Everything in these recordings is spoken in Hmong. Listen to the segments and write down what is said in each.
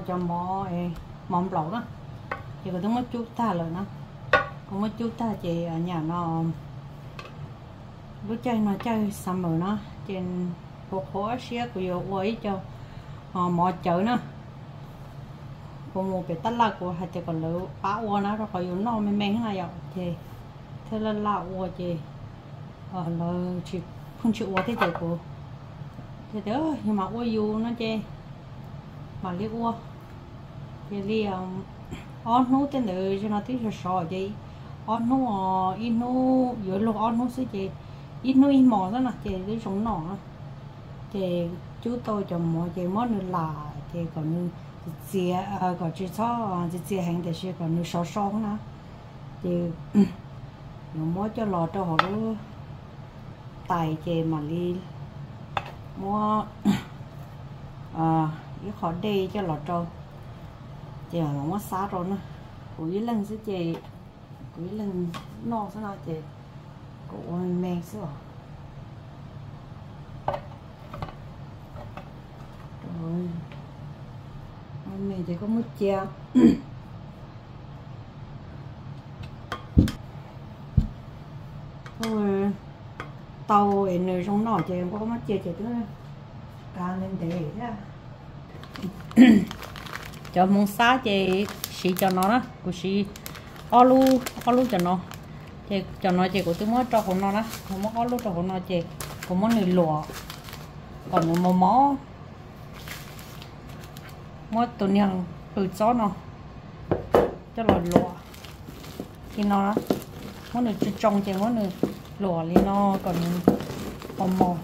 Cov mov, mov nplaum na, ces kuv twb muab cub tag lawm na. Kuv muab cub tag ces nyam no lub caij no caij summer na, ces kuv qhuav siab kuv yuav ua ib co mov cawv na. Kuv mus pem tab laj kuv hais tias kom lawv pab ua na, rau qhov yus noj me me na yom, ces thiaj laj laj ua ces lawv tsis, pheej tsis ua thiab ces kuv thiaj tias yus mam ua yus no ces mam li ua. Ces li ob hnub tej ntawd zaum no twb sov sov ces ob hnub, ib hnub yuav luag ob hnub xwb ces ib hnub ib hmos xwb no ces twb zoo noj. Ces cub tau cov mov ces muab nws lam ces kom nws txias txias, kom tsis txhob txias txias heev tiam sis kom nws sov so na. Ces yuav muab coj los rau hauv lub tais ces mam li muab ib qho dej coj los rau, ces los muab xab rau na. Kuv ib leeg xwb ces, kuv ib leeg noj xwb no ces kuv ua me me xwb os. Ua me ces koj muab cia tau es nws zoo noj ces koj muab cia ces twb kav ntev ntev thiab. Cov hmoov xab ces siv cov no na, kuv siv ob lub, ob lub cov no. Ces cov no ces kuv twb muab rau hauv no na, kuv muab ob lub rau hauv no ces kuv muab nws luam kom nws mos mos. Muab tus niag pw txob no coj los luam li no, muab nws tsoo tsoo ces muab nws luam li no kom nws mos mos.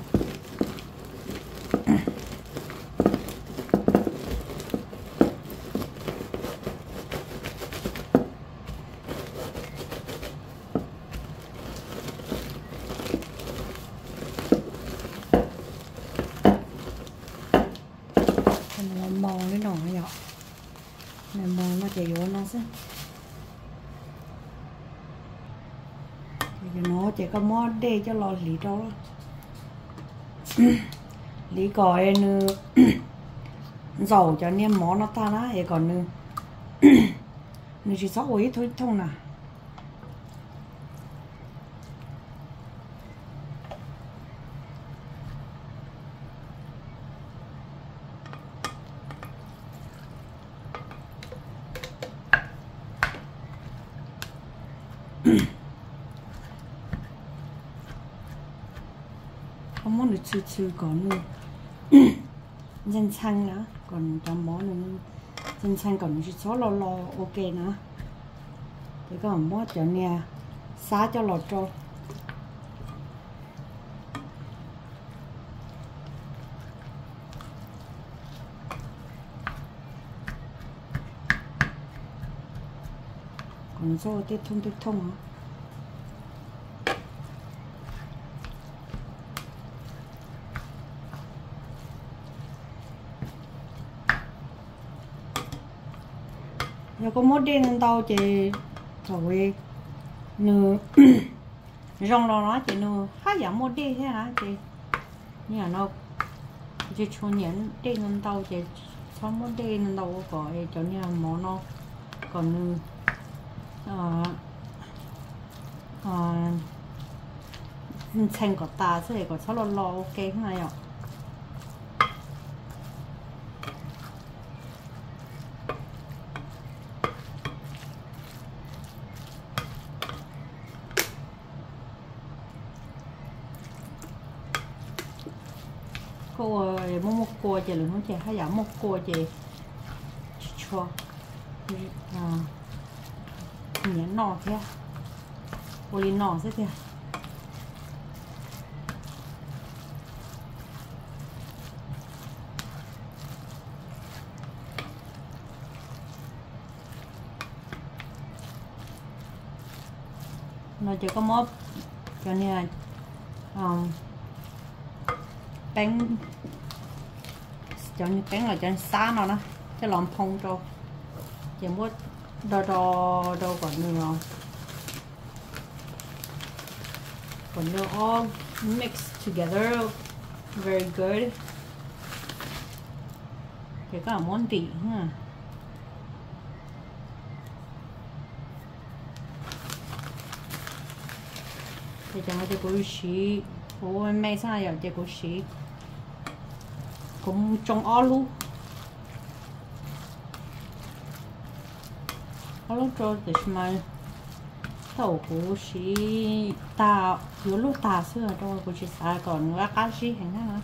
Mos li no yom, mos no ces yuav no xwb. No ces koj muab dej coj los hliv rau, hliv kom nws ntxaum cov niag mov no tag na es kom nws, nws tsis txhob ua ib thooj ib thooj na. Koj muab nws txhw txhw kom nws ntxhee ntxhee na, kom nws cov mov nws ntxhee ntxhee kom nws tsis txhob lo lo ua ke na. Ces koj muab cov niag xab coj los rau. Kom nws txhob ua tej thooj tej thooj. Yog koj muab dej ntau ntau ces thaum nws zoo los no ces nws haj yam muaj dej thiab na ces nim no kuv tsis tshua nyiam dej ntau ntau ces txhob muab dej ntau ntau ua kom cov niag mov no kom nws ntxhee kom tas xwb es kom txhob lo lo ua ke na yom. Koj ua muaj muaj kua ces lwm hnub ces haj yam muaj kua ces tsis tshua nyiam noj thiab, ua li no xwb tiag. No ces koj muab cov niag peeb, cov niag peeb los cov xab no na, coj los nphoo rau, ces muab do do rau kom nws, kom nws all mix together very good. Ces koj muab ntim na. Ces no ces kuv siv, kuv me xwb yom, ces kuv siv, kuv tsoo ob lub, ob lub rau tiam sis mas thaum kuv siv tag, yuav luaj tag xwb rau kuv tsis xav kom nws qab qab zib heev na.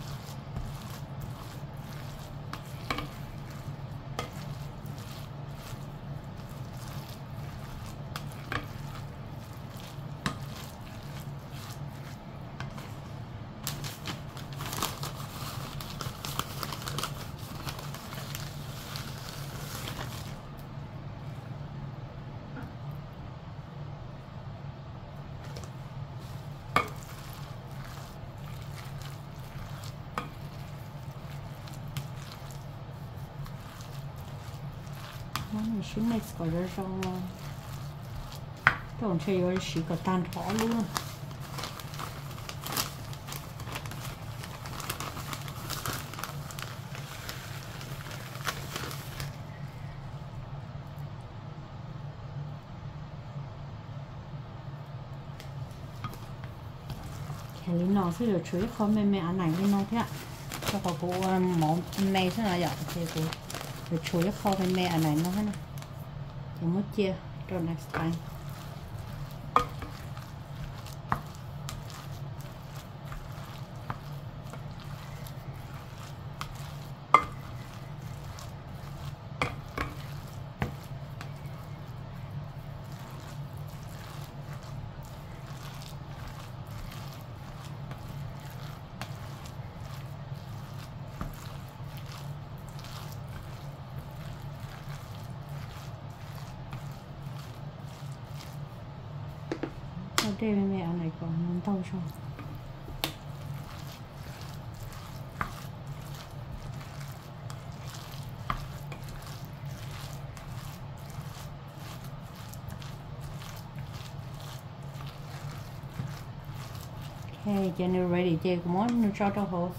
Muab nws sib mix kom zoo zoo. Tej zaum ntshe yuav siv kom tag nrho ob lub. Li no xwb, yuav tshuav ib qho me me a naim li no thiab, rau qhov kuv ua mov me xwb no yom, ces kuv yuav tshuav ib qho me me a naim no thiab na, ces muab cia rau next time. Tso dej me me a naim kom nws ntau zog. Ok, ces nws ready ces kuv muab nws tso rau hauv.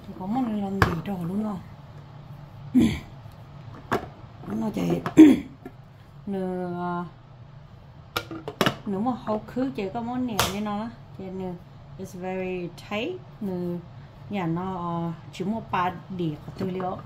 Ces kuv muab nws los ntim rau hauv lub no. Lub no ces nws, nws muaj hau khwb ces koj muab nias li no na ces nws, it's very tight, nws yam no tsis muaj pa dim qhov twg li os.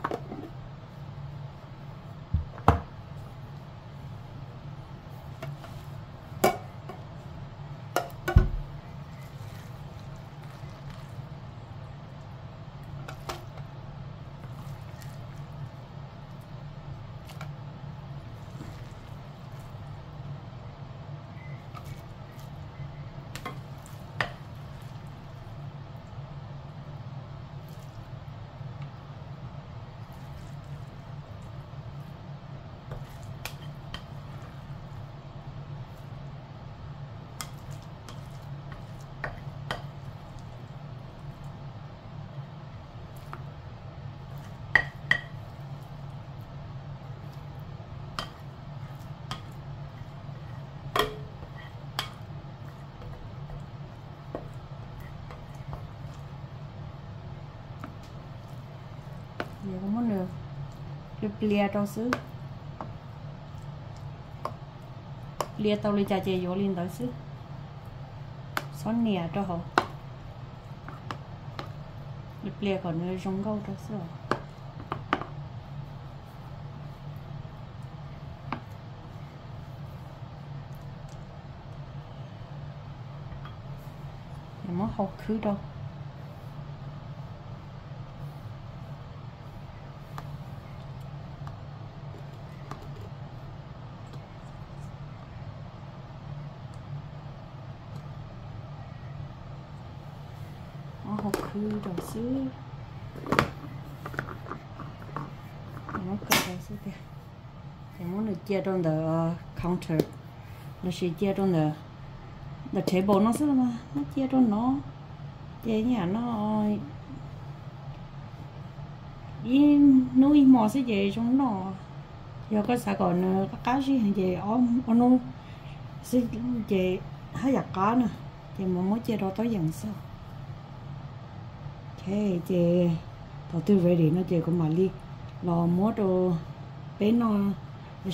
Ces kuv muab nws plias plias rau xwb. Plias tau li cas ces yuav li ntawd xwb. Txhob nias rau hauv. Plias kom nws zoo nkauj rau xwb os. Muab hau khwb rau. Muab hau khwb rau xwb. Muab kaw rau xwb tiag. Ces muab nws cia rau ntawm counter lossis cia rau ntawm, ntawm table no xwb los mas muab cia rau no. Ces yam no ib hnub ib hmo xwb ces zoo noj. Yog koj xav kom nws qab qab zib heev ces ob hnub Xwb ces haj yam qab na, ces mam muab cia rau taub yeem xwb. Ok, ces thaum twg ready no ces kuv mam li los muab rau peb noj,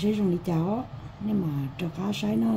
seb zoo li cas os, nej mam rov qab saib na.